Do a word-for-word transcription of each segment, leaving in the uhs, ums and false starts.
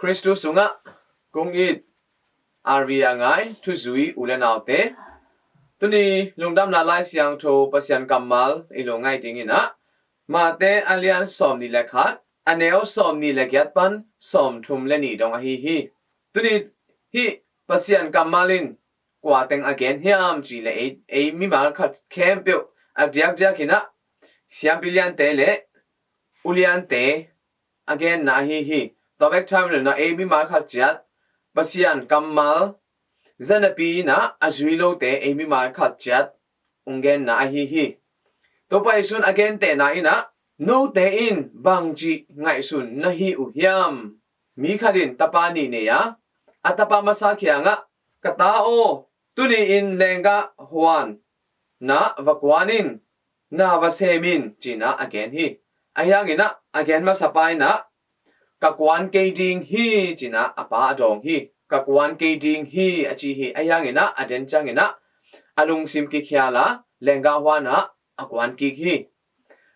Khristu sungah kong it R V a ngai thuzui u le naute, tuni lungdamna Lai Siangtho Pasian kammal i lungngaih dingin ah Mate a lian sawmnih le khat, a neu sawmnih le giat pan sawmthum le nih dong ahi hi. Tuni hih Pasian kammal in kua teng a gen hiam cih leh ei, ei mimal khat khempeuh a diakdiakin ah siampi liante le uliante a genna ahi hi. Tua bek tham loin ah ei mimal khat ciat Pasian kammal zanapi in ah a zui lote ei mimal khat ciat hong genna ahi hi. Topa Jesu in a gentehna in ah, note in bangci ngaihsun na hi uh hiam? Mi khat in tapa nih nei a, a tapa masa kiangah, ka ta aw, tuni in lenggah huan na va kuan in, na va sem in, ci-in ah a gen hi. Ahi hangin ah a gen masapa in ah, ka kuan kei ding hi, ci-in ah a pa a dawng hi. Ka kuan kei ding hi, a ci hi. Ahi hangin ah a den ciangin ah a lungsim kikhial a lenggah huan ah a kuan kik hi.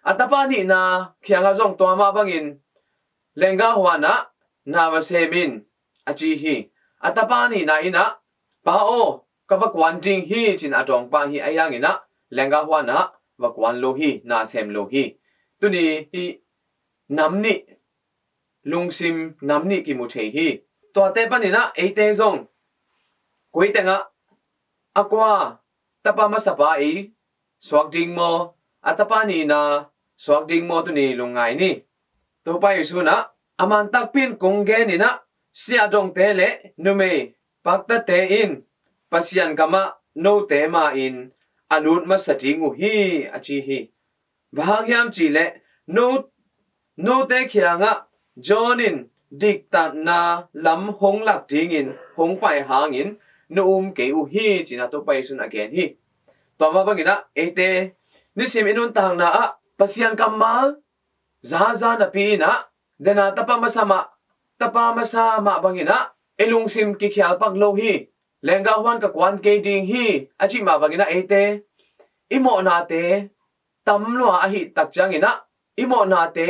A tapa nihna kiangah zong tua mah bangin lenggah huan ah na va sem in, a ci hi. A tapa nihna in ah, pa aw, ka va kuan ding hi, ci-in a dawng pah hi. Ahi hangin ah lenggah huan ah va kuan lo hi, na sem lo hi. Tuni hih nam nih, lungsim nam nih kimu thei hi. Tuate panin ah eite zong koi tengah a kua, tapa masapa ei suak ding maw, a tapa nihna suak ding maw, tuni lungngai ni. Topa Jesu in ah a man takpi in kong gen in ah, siahdongte le numei paktate in Pasian gamah note ma-in a lut masa ding uh hi, a ci hi. Bang hang hiam cih leh, no, note kiangah John in diktatna lam hong lak dingin hong pai hangin na um kei uh hi, ci-in ah Topa Jesu in a gen hi. Tua mah bangin ah eite nisim i nuntakna ah Pasian kammal zaza napi in ah, dena tapa masa mah, tapa masa mah bangin ah i lungsim kikhial pak lo hi. Lenggah huan ka kuan kei ding hi, a cih mah bangin ah eite i mawhnate tam lua ahih tak ciangin ah, i mawhnate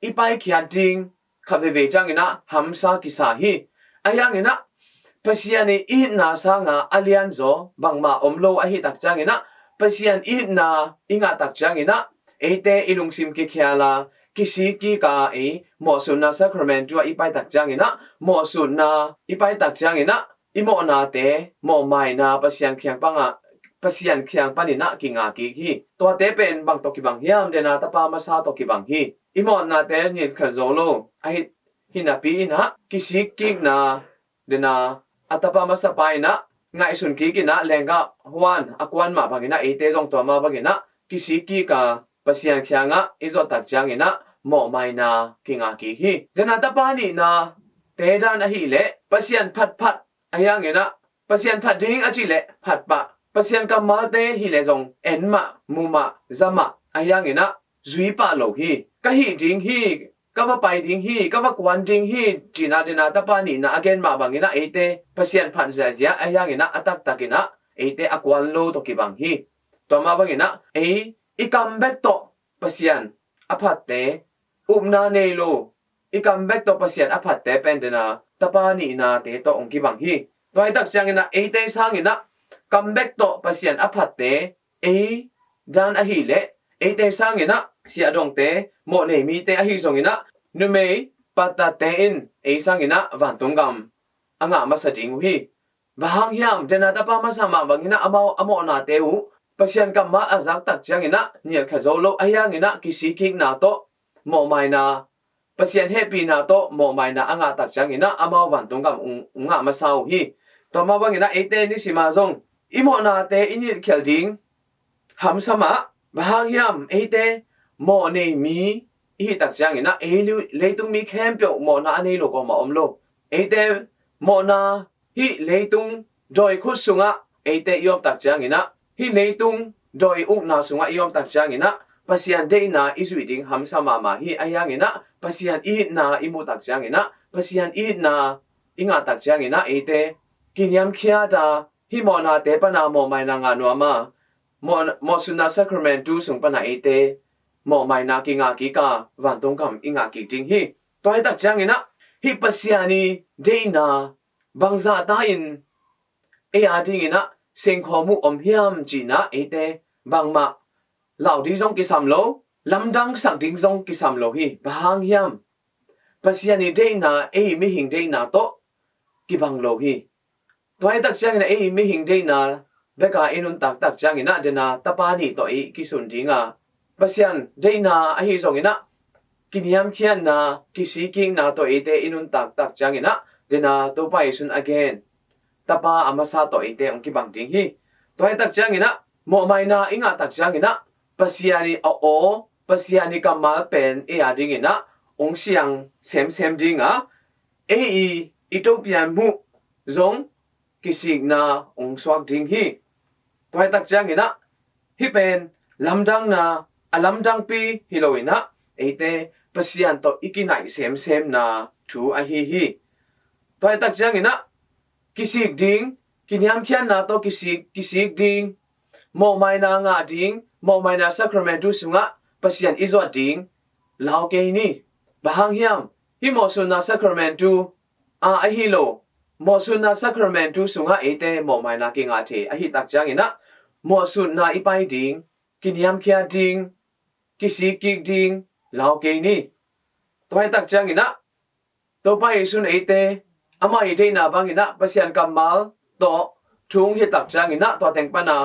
i paikhiat ding khat veivei ciangin ah hamsa kisa hi. Ahi hangin ah Pasian i itna sanga a lianzaw bangmah om lo ahih tak ciangin ah, Pasian itna i ngah tak ciangin ah, eite i lungsim kikhial a, kisik kik a, ei mawhsutna sacrament tu-ah i pai tak ciangin ah, mawhsutna i pai tak ciangin ah, i mawhnate mawhmaina Pasian kiang pangah, Pasian kiang panin ah kinga kik hi. Tuate pen bang tawh kibang hiam? Dena tapa masa tawh kibang hi. I mawhnate nilkhia zo lo ahi, hi napi in ah kisik kikna, dena a tapa masapa in ah ngaihsun kik in ah lenggah huan a kuan mah bangin ah eite zong tua mah bangin ah kisik kik a, Pasian kiangah i zawh tak ciangin ah mawhmaina kinga kik hi. Dena tapa nihna te dan ahih leh Pasian phatphat, ahi hangin ah Pasian phat ding a cih leh phat pah, Pasian kammalte hi leh zong en mah, mu mah, za mah, ahi hangin ah zui pah lo hi. Ka hih ding hi, ka va pai ding hi, ka va kuan ding hi, ci-in ah dena tapa nihna a gen mah bangin ah eite Pasian phat ziahziah, ahi hangin ah a taktakin ah eite a kuan lo tawh kibang hi. Tua mah bangin ah ei i kam bek tawh Pasian a phatte, upna nei lo, i kam bek tawh Pasian a phatte pen dena tapa nihnate tawh hong kibang hi. Tua hi tak ciangin ah eite sangin ah kam bek tawh Pasian a phatte ei dan ahih leh, eite sangin ah siahdongte, mawhnei mite ahi zongin ah, numei paktate in ei sangin ah vantung gam a ngah masa ding uh hi. Bang hang hiam? Dena tapa masa mah bangin ah amau a mawhnate uh Pasian kammal a zak tak ciangin ah nilkhia zo lo, ahi hangin ah kisik kikna tawh mawhmaina, Pasian hehpihna tawh mawhmaina a ngah tak ciangin ah amau vantung gam hong, hong ngah masa uh hi. Tua mah bangin ah eite nisim a zong i mawhnate i nilkhial ding hamsa mah. Bang hang hiam? Eite mawhnei mi i hih tak ciangin ah ei lu-, leitung mi khempeuh mawhna a nei lo kuamah om lo. Eite mawhna hih leitung dawi khut sungah eite i om tak ciangin ah, hih leitung dawi ukna sungah i om tak ciangin ah, Pasian deihna i zuih ding hamsa mahmah hi. Ahi hangin ah Pasian itna i muh tak ciangin ah, Pasian itna i ngah tak ciangin ah, eite kiniamkhiat a, hih mawhnate pana mawhmaina ngah nuam a, mawh-, mawhsutna sacrament tu sung pana eite mawhmaina kingah kik a, vantung gam i ngah kik ding hi. Tua hi tak ciangin ah, Hih Pasian ii deihna bangzah ta in ei a dingin ah sengkhawm uh om hiam cih in ah eite bangmah lau ding zong kisam lo, lamdang sak ding zong kisam lo hi. Bang hang hiam? Pasian ii deihna ei mihing deihna tawh kibang lo hi. Tua hi tak ciangin ah ei mihing deihna bek a i nuntak tak ciangin ah dena tapa nih tawh ei kisun ding a, Pasian deihna ahi zongin ah kiniamkhiatna, kisikkikna tawh eite i nuntak tak ciangin ah dena Topa Jesu'n a gen tapa a masa tawh eite hong kibang ding hi. Tua hi tak ciangin ah mawhmaina i ngah tak ciangin ah Pasian ii a aw, Pasian ii kammal pen ei a dingin ah hong siang semsem ding a, ei ii i to pian muh zong kisikna hong suak ding hi. Tua hi tak ciangin ah hih pen lamdangna, a lamdangpi hi lo in ah eite Pasian tawh i kinaih semsemna thu ahi hi. Tua hi tak ciangin ah kisik ding, kiniamkhiatna tawh kisik, kisik ding, mawhmaina ngah ding, mawhmaina sakramentu sungah Pasian i zuat ding lau kei ni. Bang hang hiam? Hih mawhsutna sakramentu a ahi lo, mawhsutna sakramentu sungah eite mawhmaina kingah thei ahi tak ciangin ah mawhsutna i pai ding, kiniamkhiat ding, kisikkik ding lau kei ni. Tua hi tak ciangin ah Topa Jesu'n eite amah ii deihna bangin ah Pasian kammal tawh thu hong hilh tak ciangin ah tua teng pan a,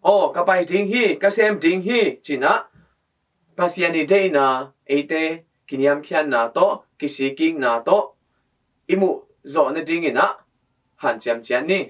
aw, ka pai ding hi, ka sem ding hi, ci in ah Pasian ii deihna eite kiniamkhiatna tawh, kisikkikna tawh i muh zawh nadingin ah hanciam ciat ni.